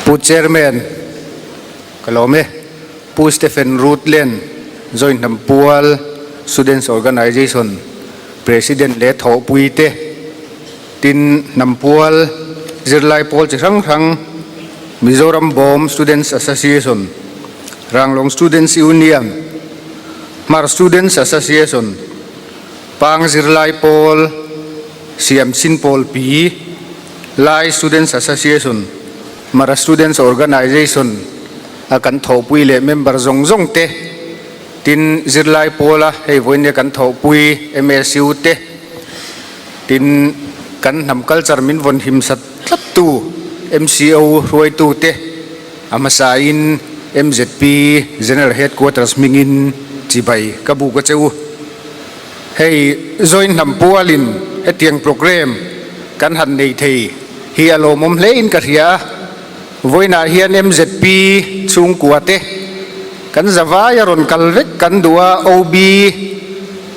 Pu Chairman, ka lawm e. Pu Stephen Rutland, Joint Hnampual Students Organisation President leh thawhpui te, tin Hnampual zirlai pawl chi hrang hrang, Mizoram Bawm Students Association, Ranglong Students Union, Hmar Students Association, Pang zirlai pawl, Siamchin Pawlpi, Lai Students Association, Mara Students Organisation a kan thawhpui leh member zawng zawng te, tin zirlai pawla hei vawiin kan thawhpui MSU te, tin kan hnam culture min vawn him sat tlattu MCO hruaitu te, a hmasain MZP General Headquarters hmingin chibai ka buk a che u. Hei Joint hnam pualin hetiang programme kan han nei thei hi a lawmawm hlein ka hria a, vawiinah hian MZP chhungkua te kan zavai a rawn kal vek kan duh a, OB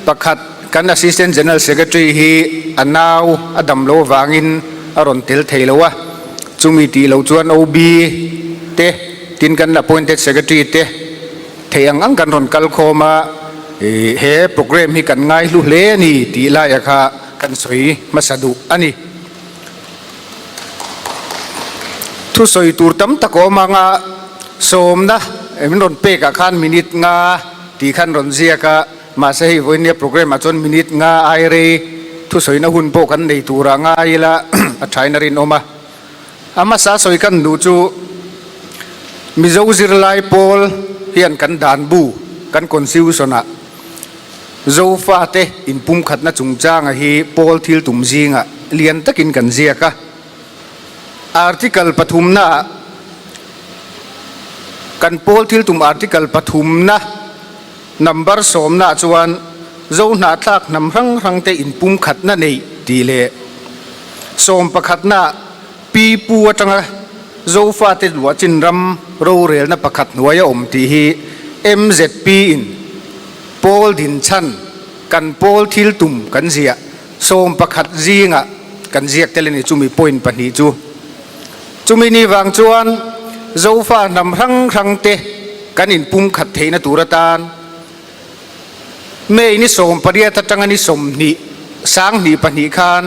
pakhat kan Assistant General Secretary hi a nau a dam lo avangin a rawn tel thei lo a, chumi tih loh chuan OB te tin kan Appointed Secretary te Thei ang ang kan rawn kal khawm a, he programme hi kan ngaihlu hle a ni tih laia kha kan sawi hmasa duh a ni. Thusawi tur tam tak awm anga sawmna min rawn pek ah khan minute nga tih khan rawn ziak a, mahse hei vawinia programme ah chuan minute nga ai rei thusawina hun pawh kan nei turah ngai ila a thain a rinawm a. A hmasa sawi kan duh chu Mizo zirlai pawl hian kan dan bu, kan constitution ah Zofate inpumkhatna chungchanga hi pawl thil tum zingah lian takin kan ziak a. Article pathumna ah kan pawl thil tum article pathumna number sawmna ah chuan Zo hnahthlak hnam hrang hrangte inpumkhatna neih tih leh Sawmpakhatna Pi Pu atanga Zofate luahchin ram rorelna pakhat hnuai a awm tih hi MZP in pawl dinchhan kan pawl thil tum kan ziah sawmpakhat zingah kan ziak tel a ni chumi point pahnih chu. Chumi ni vang chuan Zofa hnam hrang hrangte kan inpumkhat theihna tur atan May ni 18 atanga ni 20, 2002 khan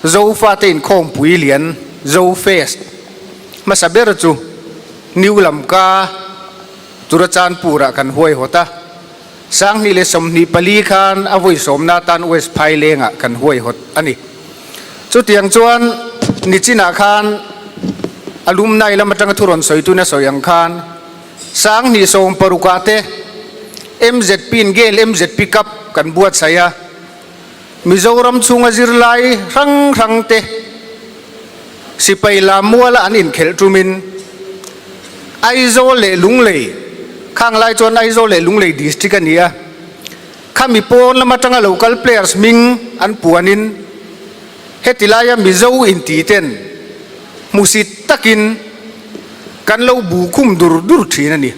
Zofate inkhawmpui lian Zofest hmasa ber chu New Lamka Churachandpur-ah kan huaihawt a. 2024 khan a vawi sawmna atan West Phaileng-ah kan huaihawt a ni. Chutiang chuan nichinah khan alumni lam atanga thu rawn sawituna sawi ang khan, 2016 ah te MZP in Gale MZP Cup kan buatsaih a, Mizoram chhunga zirlai hrang hrang te sipai lam muala an inkhelh tumin Aizawl leh Lunglei, khang lai chuan Aizawl leh Lunglei district a ni a, khami pawn lam atanga local players hming an puanin heti laia Mizo inti ten hmusit takin kan lo bu khum dur dur thin a ni.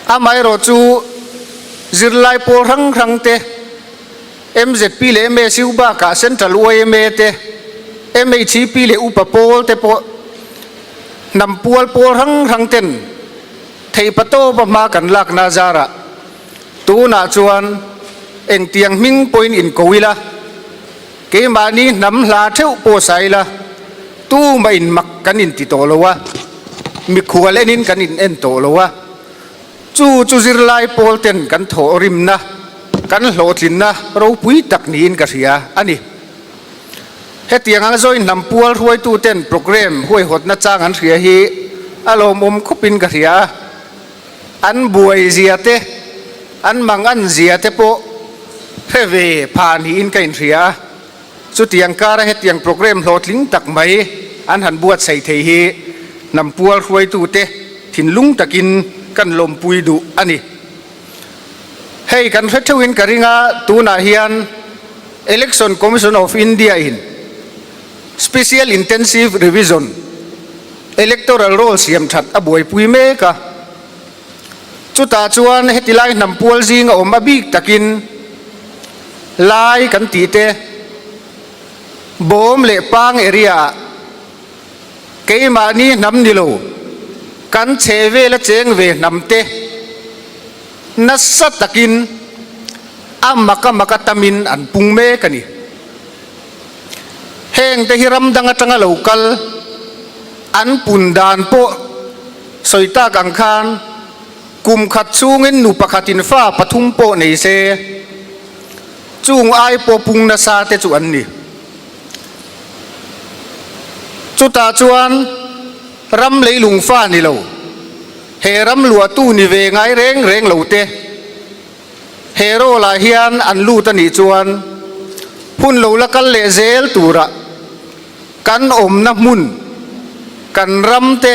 Amaherawh chu zirlai pawl hrang hrang te, MZP leh MSU bakah Central yma te, MHEP leh Upa pawl te pawh hnam pual pawl hrang hrang ten theihpatawp a hma kan lakna zarah tunah chuan engtiang hming pawhin inko ila, Keimahni hnam hla theuh pawh sa ila, tumah in mak kan inti tawh lo a, mikhual enin kan in en tawh lo a, chu chu zirlai pawl ten kan thawh rimna, kan hlawhtlinna ropui tak niin ka hria a ni. Hetiang anga Zoin hnam pual hruaitu ten programme huaihawtna chang an hria hi a lawmawm khawpin ka hria a, An buai zia te, an mang an zia te pawh hre ve pha niin ka inhria a. Chutiang kara hetiang programme hlawhtling tak mai an han buatsaih thei hi hnam pual hruaitute thinlung takin kan lawmpui duh a ni. Hei kan hre theuhin ka ring a, tunah hian Election Commission of India in Special Intensive Revision, Electoral Roll siam that a buaipui mek a. Chutah chuan heti lai hnam pual zing a awm a bik takin lai kan tih te, Bawm leh Pang area ah keimahni hnam ni lo kan chhe vela cheng ve hnam te nasa takin a maka maka tamin an pung mek a ni. Heng te hi ram dang atanga lo kal an pun dan pawh sawi tak ang khan kum khat chungin nu pakhatin fa pathum pawh nei se chung ai pawh pung nasa te chu an ni. Chutah chuan ram leilung fa ni lo, he ram luahtu ni ve ngai reng reng lo te, He role ah hian an lut a nih chuan hun lo la kal leh zel turah kan awmna hmun, kan ram te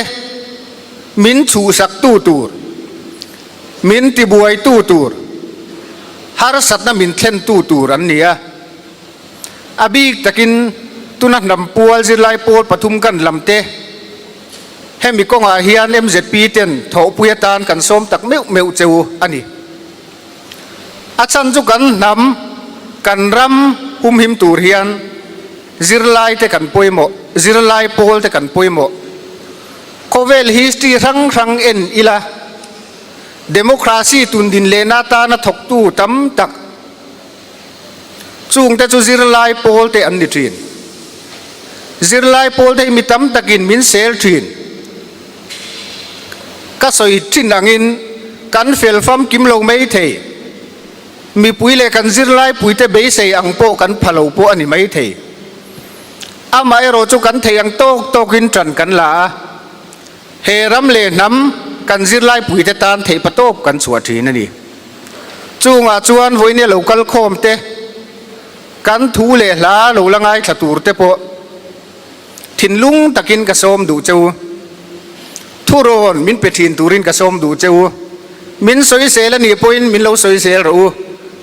min chhuhsaktu tur, min tibuaitu tur, harsatna min thlentu tur an ni a. A bik takin tuna hnam pual zirlai pawl pathum kan lam te, Hemi kawngah hian mzp ten thawhpui atan kan sawm tak meuh meuh che u a ni. A chhan chu kan hnam, kan ram humhim tur hian zirlai te kan pawimawh, zirlai pawl te kan pawimawh. Khawvel history hrang hrang en ila, democracy tundin lehna atana thawktu tam tak, Chungte chu zirlai pawl te an ni thin. Zirlai pawl te hi mi tam takin min sel thin. Ka sawi thin angin kan fel famkim lo mai thei. Mipui leh kan zirlai puite beisei ang pawh kan pha lo pawh a ni mai thei. Amaherawh chu kan thei ang tawk tawkin tan kan la a, he ram leh hnam kan zirlai puite tan theihpatawp kan chhuah thin a ni. Chungah chuan vawinia lo kal khawm te, kan thu leh hla lo la ngaithla tur te pawh thinlung takin ka sawm duh che u. Thurawn min pe thin turin ka sawm duh che u. Min sawisel a nih pawhin min lo sawisel rawh u.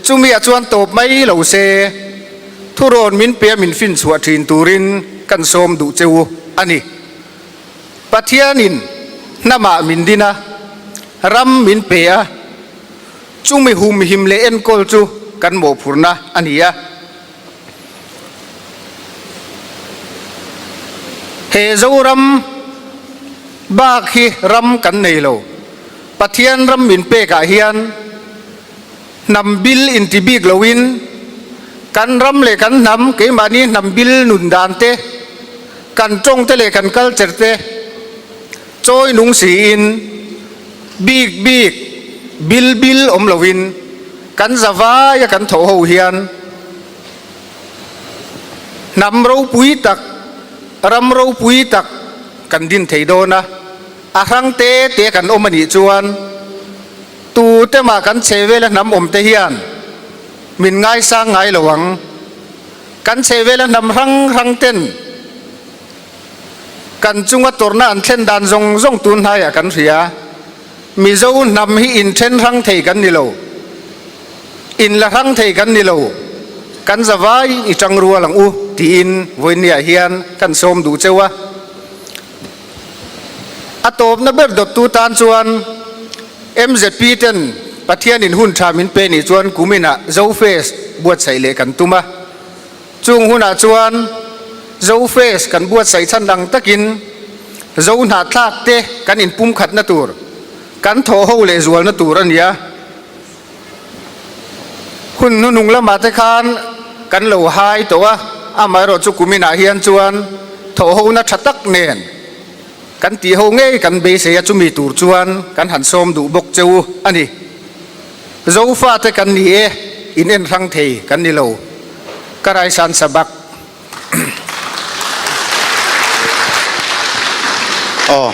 Chumiah chuan tawp mai lo se, thurawn min pe a min finchhuah thin turin kan sawm duh che u a ni. Pathianin hnamah min din a, ram min pe a, chumi humhim leh enkawl chu kan mawhphurhna a ni a. He Zoram bak hi ram kan nei lo. Pathian ram min pekah hian hnam bil inti bik loin kan ram leh kan hnam keimahni hnam bil nun dan te, Kan tawng te leh kan culture te chawi nung siin bik bik bil bil awm loin kan zavai a kan tho ho hian hnam ropui tak, ram ropui tak kan din thei dawn a, a hrang te te kan awm a nih chuan tu te mah kan chhe vela hnam awm te hian min ngaisang ngai lo ang. Kan chhehvela hnam hrang hrang ten kan chunga tawrhna an thlen dan zawng zawng tun hnaiah kan hria. Mizo hnam hi inthen hrang thei kan ni lo, inla hrang thei kan ni lo, kan zavai i tang rual ang u tiin vawinia hian kan sawm duh cheu a. A tawpna ber dawttu tan chuan MZP ten Pathianin hun tha min pe nih chuan kuminah Zofest buatsaih leh kan tum a. Chung hunah chuan Zofest kan buatsaih chhan ang takin Zo hnahthlak te kan inpumkhatna tur, kan thawhho leh zualna tur a ni a. Hun hnuhnung lamah te khan kan lo hai tawh a, amaherawh chu kuminah hian chuan thawhhona tha tak nen kan tihho ngei kan beisei a, chumi tur chuan kan han sawm duh bawk che u a ni. Zofa te kan ni e, in en hrang thei kan ni lo. Ka raisan sabak. Aw.